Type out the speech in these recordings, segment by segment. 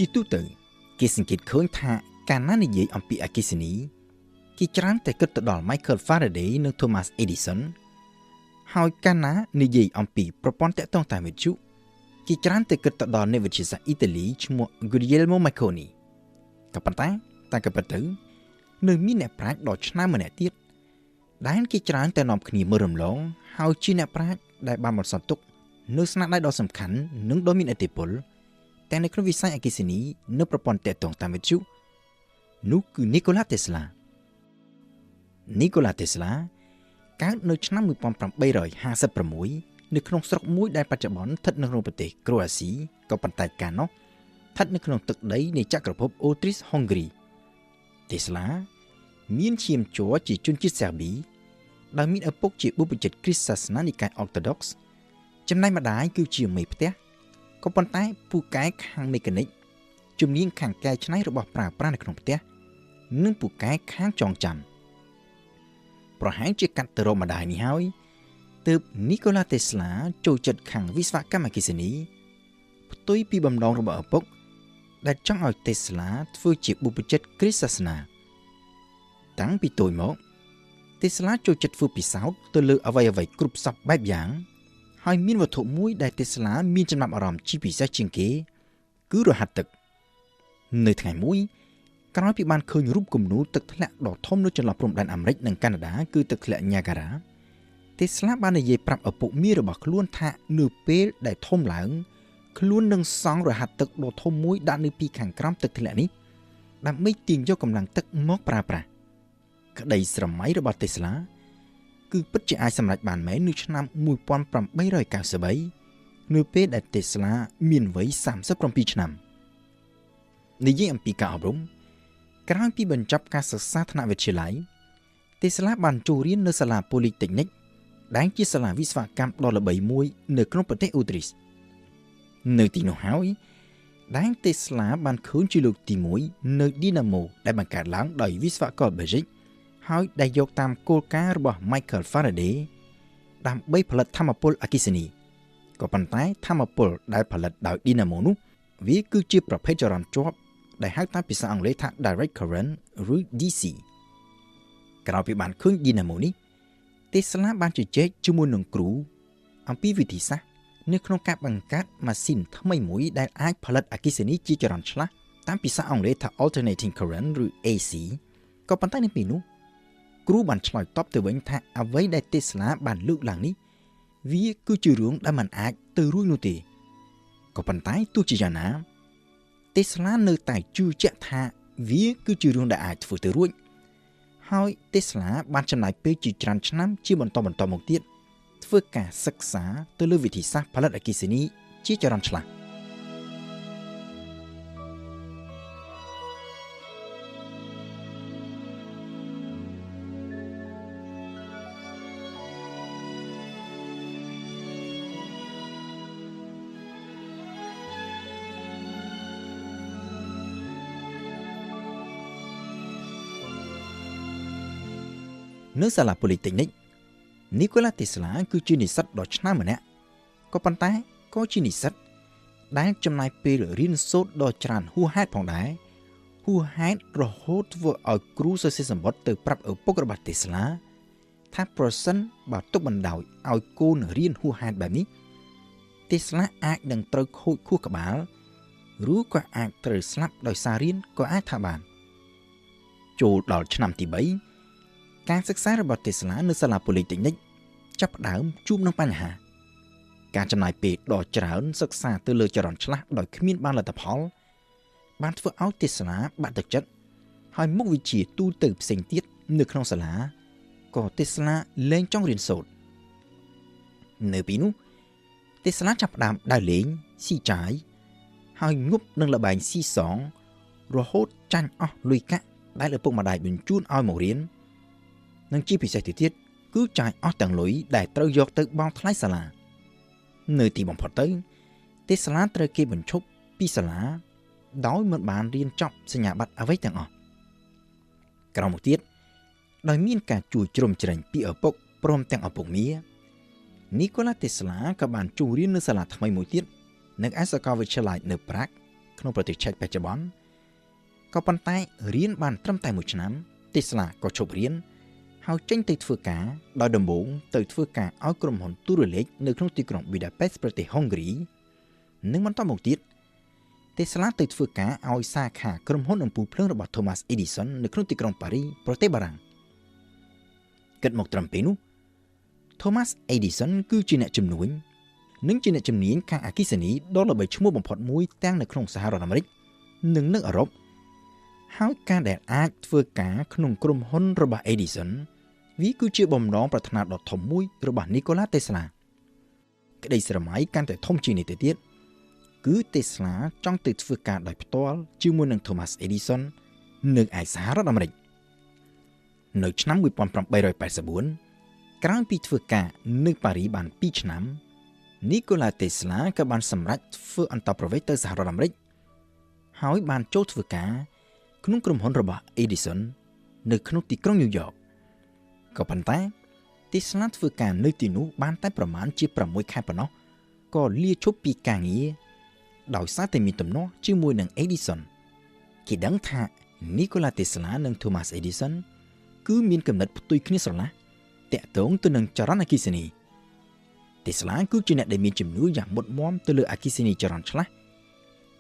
ជាទូទៅគេសង្កេតឃើញថាកាលណានិយាយអំពីអគ្គិសនីគេច្រើនតែគិតទៅដល់ Michael Faraday និង Thomas Edison ហើយកាលណានិយាយអំពីប្រព័ន្ធទាក់ទងតាមវិទ្យុគេច្រើនតែគិតទៅដល់អ្នកវិទ្យាសាស្ត្រអ៊ីតាលីឈ្មោះ Guglielmo Marconi ក៏ប៉ុន្តែតែក៏ពិតទៅនៅមានអ្នកប្រាជ្ញដ៏ឆ្នើមម្នាក់ទៀតដែលគេច្រើនតែនាំគ្នាមើលរំលងហើយជាអ្នកប្រាជ្ញដែលបានបន្សល់ទុកនៅស្នាដៃដ៏សំខាន់និងដ៏មានឥទ្ធិពលតែនៅក្នុងវិស័យអគ្គិសនីនិងប្រព័ន្ធទាក់ទងតាមវិទ្យុនោះគឺ Nikola Tesla Nikola Tesla កើតនៅឆ្នាំ1856នៅក្នុងស្រុកមួយដែលបច្ចុប្បន្នស្ថិតនៅក្នុងប្រទេសក្រូអាស៊ីក៏ប៉ុន្តែកាលនោះស្ថិតនៅក្នុងទឹកដីនៃចក្រភពអូទ្រីសហុងគ្រី Tesla មានឈាមជ័រជាជនជាតិសេរប៊ីដោយមានឪពុកជាបុព្វជិតគ្រិស្តសាសនានិកាយអ័រតូដុកសចំណែកម្ដាយគឺជាមេផ្ទះក៏ប៉ុន្តែពូកែខាងមេកានិកជំនាញខាងកែច្នៃរបស់ប្រើប្រាស់នៅក្នុងផ្ទះនិងពូកែខាងចងចាំប្រហែលជាកាត់ទៅរកម្ដាយនេះហើយទើប Nikola Tesla ចូលចិត្តខាងវិស្វកម្មអគ្គិសនីផ្ទុយពីបំណងរបស់ឪពុកដែលចង់ឲ្យ Tesla ធ្វើជាបុព្វជិតគ្រិស្តសាសនាតាំងពីតូចមក Tesla ចូលចិត្តធ្វើពិសោធន៍ទៅលើអ្វីៗគ្រប់សពបែបយ៉ាងហើយមានវត្ថុមួយដែល Tesla មានចំណាប់អារម្មណ៍ជាពិសេសជាងគេគឺរហ័សទឹកនៅថ្ងៃមួយក្រោយពីបានឃើញរូបគំនូរទឹកធ្លាក់ដ៏ធំនៅចន្លោះព្រំដែនអាមេរិកនិងកាណាដាគឺទឹកធ្លាក់ Niagara Tesla បាននិយាយប្រាប់ឪពុកមារបស់ខ្លួនថានៅពេលដែលធំឡើងខ្លួននឹងសង់រហ័សទឹកដ៏ធំមួយដាក់នៅពីខាងក្រោមទឹកធ្លាក់នេះដើម្បីទាញយកកម្លាំងទឹកមកប្រើប្រាស់ក្តីស្រមៃរបស់ Tesla គឺពិតជាអាចសម្រេចបានមែននៅឆ្នាំ1893នៅពេលដែល Tesla មានវ័យ37ឆ្នាំនិយាយអំពីការអប់រំក្រោយពីបញ្ចប់ការសិក្សាថ្នាក់វិទ្យាល័យ Tesla បានចូលរៀននៅសាលា Polytechnic ដែលជាសាលាវិស្វកម្មដ៏ល្បីមួយនៅក្នុងប្រទេសអូទ្រីសនៅទីនោះហើយដែល Tesla បានឃើញជាលើកទី1នៅ Dynamo ដែលបង្កើតឡើងដោយវិស្វករបែលហ្សិកហើយដែលយកតាមគោលការណ៍របស់ Michael Faraday ដើម្បីផលិតថាមពលអគ្គិសនីក៏ប៉ុន្តែថាមពលដែលផលិតដោយ Dynamo នោះវាគឺជាប្រភេទចរន្តជាប់ដែលហៅតាមភាសាអង់គ្លេសថា Direct Current ឬ DC ក្រោយពីបានឃើញ Dynamo នេះ Tesla បានជជែកជាមួយនឹងគ្រូអំពីវិធីសាស្ត្រនៅក្នុងការបង្កើតម៉ាស៊ីនថ្មីមួយដែលអាចផលិតអគ្គិសនីជាចរន្តឆ្លាស់តាមភាសាអង់គ្លេសថា Alternating Current ឬ AC ក៏ប៉ុន្តែនៅពេលនោះគ្រូបានឆ្លើយតបទៅវិញថាអ្វីដែល Tesla បានលើកឡើងនេះវាគឺជារឿងដែលមិនអាចទៅរួចនោះទេក៏ប៉ុន្តែទោះជាយ៉ាងណា Tesla នៅតែជឿជាក់ថាវាគឺជារឿងដែលអាចធ្វើទៅរួចហើយ Tesla បានចំណាយពេលជាច្រើនឆ្នាំជាបន្តបន្ទាប់មកទៀតធ្វើការសិក្សាទៅលើវិធីសាស្ត្រផលិតអគ្គិសនីជាចរន្តឆ្លាស់នៅសាលា Polytechnic Nikola Tesla គឺជានិស្សិតដ៏ឆ្នើមម្នាក់ក៏ប៉ុន្តែក៏ជានិស្សិតដែលចំណាយពេលរៀនសូត្រដ៏ច្រើនហួសហេតុផងដែរហួសហេតុរហូតធ្វើឲ្យគ្រូសរសេរសម្បត្តិទៅប្រាប់ឪពុករបស់ Tesla ថាប្រសិនបើទុកបណ្ដោយឲ្យកូនរៀនហួសហេតុបែបនេះ Tesla អាចនឹងត្រូវខូចខួរក្បាលឬក៏អាចត្រូវស្លាប់ដោយសាររៀនក៏អាចថាបានចូលដល់ឆ្នាំទី3ការសិក្សារបស់ Tesla នៅសាលា Polytechnic ចាប់ផ្ដើមជួបនឹងបញ្ហាការចំណាយពេលដ៏ច្រើនសិក្សាទៅលើចរន្តឆ្លាស់ដោយគ្មានបានលទ្ធផលបានធ្វើឲ្យ Tesla បាក់ទឹកចិត្តហើយមុខវិជ្ជាទូទៅផ្សេងទៀតនៅក្នុងសាលាក៏ Tesla លែងចង់រៀនសូត្រនៅពេលនោះ Tesla ចាប់ផ្ដើមដើរលេងស៊ីចាយហើយងប់នឹងល្បែងស៊ីសងរហូតចាញ់អស់លុយកាក់ដែលឪពុកម្ដាយបញ្ជូនឲ្យមករៀននិងជាពិសេសទៅទៀតគឺចាយអស់ទាំងលុយដែលត្រូវយកទៅបង់ថ្លៃសាលានៅទីបំផុតទៅ Tesla ត្រូវគេបញ្ឈប់ពីសាលាដោយមិនបានរៀនចប់សញ្ញាបត្រអ្វីទាំងអស់ក្រោយមកទៀតដោយមានការជួយជ្រោមជ្រែងពីឪពុកព្រមទាំងឪពុកមា Nikola Tesla ក៏បានចូលរៀននៅសាលាថ្មីមួយទៀតនៅឯសាកលវិទ្យាល័យនៅប្រាក ក្នុងប្រទេសឆែកបច្ចុប្បន្នក៏ប៉ុន្តែរៀនបានត្រឹមតែ1ឆ្នាំ Tesla ក៏ឈប់រៀនហើយចេញទៅធ្វើការដោយដំបូងទៅធ្វើការឲ្យក្រុមហ៊ុនទូរលេខនៅក្នុងទីក្រុង Budapest ប្រទេសហុងគ្រីនិងបន្តមកទៀត Tesla ទៅធ្វើការឲ្យសាខាក្រុមហ៊ុនអំពូលភ្លើងរបស់ Thomas Edison នៅក្នុងទីក្រុងប៉ារីប្រទេសបារាំងគិតមកត្រឹមពេលនោះ Thomas Edison គឺជាអ្នកជំនួញនិងជាអ្នកជំនាញខាងអគ្គិសនីដ៏ល្បីឈ្មោះបំផុតមួយទាំងនៅក្នុងសហរដ្ឋអាមេរិកនិងនៅអឺរ៉ុបហើយការដែលអាចធ្វើការក្នុងក្រុមហ៊ុនរបស់ Edison វាគឺជាបំណងប្រាថ្នាដ៏ធំមួយរបស់ Nikola Tesla ក្តីស្រមៃកាន់តែធំជាងនេះទៅទៀតគឺ Tesla ចង់ទៅធ្វើការដោយផ្ទាល់ជាមួយនឹង Thomas Edison នៅឯសហរដ្ឋអាមេរិកនៅឆ្នាំ1884ក្រោយពីធ្វើការនៅប៉ារីបាន2ឆ្នាំ Nikola Tesla ក៏បានសម្រេចធ្វើអន្តោប្រវេសន៍ទៅសហរដ្ឋអាមេរិកហើយបានចូលធ្វើការក្នុងក្រុមហ៊ុនរបស់ Edison នៅក្នុងទីក្រុងញូវយ៉កក៏ប៉ុន្តែ Tesla ធ្វើការនៅទីនោះបានតែប្រមាណជា6ខែប៉ុណ្ណោះក៏លាឈប់ពីការងារដោយសារតែមានទំនាស់ជាមួយនឹង Edison គេដឹងថា Nikola Tesla និង Thomas Edison គឺមានគំនិតផ្ទុយគ្នាស្រឡះទាក់ទងទៅនឹងចរន្តអគ្គិសនី Tesla គឺជាអ្នកដែលមានជំនឿយ៉ាងមុតមាំទៅលើអគ្គិសនីចរន្តឆ្លាស់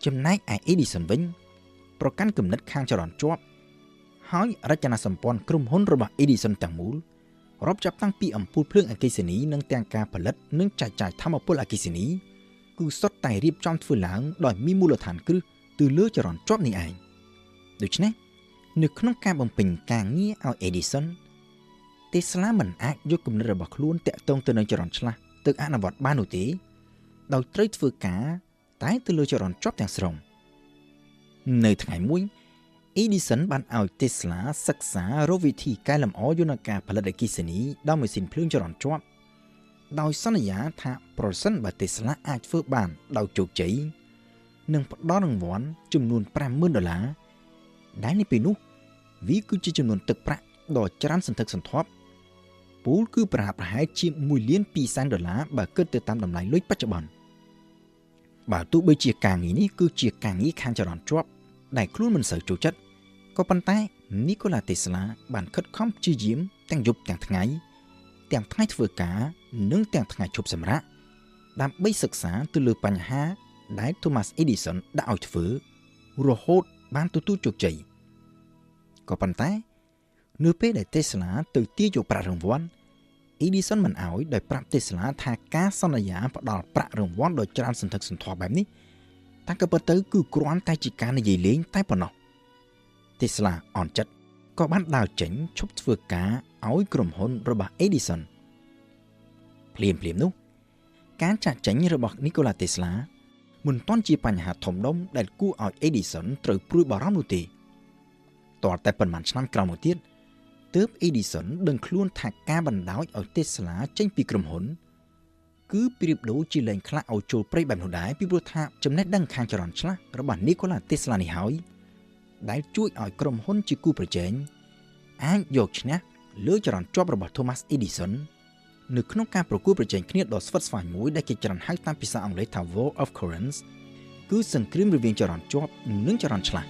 ចំណែកឯ Edison វិញប្រកាន់គំនិតខាងចរន្តជាប់ហើយរចនាសម្ព័ន្ធក្រុមហ៊ុនរបស់ Edison ទាំងមូលរាប់ចាប់តាំងពីអំពូលភ្លើងអគ្គិសនីនិងទាំងការផលិតនិងចែកចាយថាមពលអគ្គិសនីគឺសុទ្ធតែរៀបចំធ្វើឡើងដោយមានមូលដ្ឋានគ្រឹះទៅលើចរន្តជាប់នេះឯងដូច្នេះនៅក្នុងការបំពេញការងារឲ្យ Edison Tesla មិនអាចយកគំនិតរបស់ខ្លួនទាក់ទងទៅនឹងចរន្តឆ្លាស់ទៅអនុវត្តបាននោះទេដោយត្រូវធ្វើការតែទៅលើចរន្តជាប់ទាំងស្រុងនៅថ្ងៃមួយ Edison បានឲ្យ Tesla សិក្សារកវិធីកែលម្អយន្តការផលិតអគ្គិសនីដោយម៉ាស៊ីនភ្លើងចរន្តជាប់ដោយសន្យាថាប្រសិនបើ Tesla អាចធ្វើបានដោយជោគជ័យនឹងផ្ដល់រង្វាន់ចំនួន$50,000ដែលនៅពេលនោះវាគឺជាចំនួនទឹកប្រាក់ដ៏ច្រើនសន្ធឹកសន្ធាប់ពូលគឺប្រហាក់ប្រហែលជា$1.2 លានបើគិតទៅតាមតម្លៃលុយបច្ចុប្បន្នបើទោះបីជាការងារនេះគឺជាការងារខាងចរន្តជាប់ដែលខ្លួនមិនសូវចូលចិត្តក៏ប៉ុន្តែ Nikola Tesla បានខិតខំព្យាយាមទាំងយប់ទាំងថ្ងៃទាំងថ្ងៃធ្វើការនិងទាំងថ្ងៃឈប់សម្រាកដើម្បីសិក្សាទៅលើបញ្ហាដែល Thomas Edison ដាក់ឲ្យធ្វើរហូតបានទទួលជោគជ័យក៏ប៉ុន្តែនៅពេលដែល Tesla ទៅទារយកប្រាក់រង្វាន់ Edison មិនអោយដោយប្រាប់ Tesla ថាការសន្យាផ្ដល់ប្រាក់រង្វាន់ដ៏ច្រើនសន្ធឹកសន្ធាប់បែបនេះតែក៏ពិតទៅគឺគ្រាន់តែជាការនិយាយលេងតែប៉ុណ្ណោះ Tesla អន់ចិត្តក៏បានដើរចេញឈប់ធ្វើការឲ្យក្រុមហ៊ុនរបស់ Edison ភ្លាមៗនោះការចាកចេញរបស់ Nikola Tesla មិនទាន់ជាបញ្ហាធំដុំដែលគួរឲ្យ Edison ត្រូវព្រួយបារម្ភនោះទេទាល់តែប៉ុន្មានឆ្នាំក្រោយមកទៀតទើប Edison ដឹងខ្លួនថាការបណ្ដោយឲ្យ Tesla ចេញពីក្រុមហ៊ុនគឺប្រៀបដូចជាលែងខ្លាចឲ្យចូលព្រៃបែបនោះដែរពីព្រោះថាចំណេះដឹងខាងចរន្តឆ្លាស់របស់ Nikola Tesla នេះហើយដែលជួយឲ្យក្រុមហ៊ុនជាគូប្រជែងអាចយកឈ្នះលើចរន្តជាប់របស់ Thomas Edison នៅក្នុងការប្រកួតប្រជែងគ្នាដ៏ស្វិតស្វាញមួយដែលគេច្រើនហៅតាមភាសាអង់គ្លេសថា War of Currents គឺសង្គ្រាមរវាងចរន្តជាប់និងចរន្តឆ្លាស់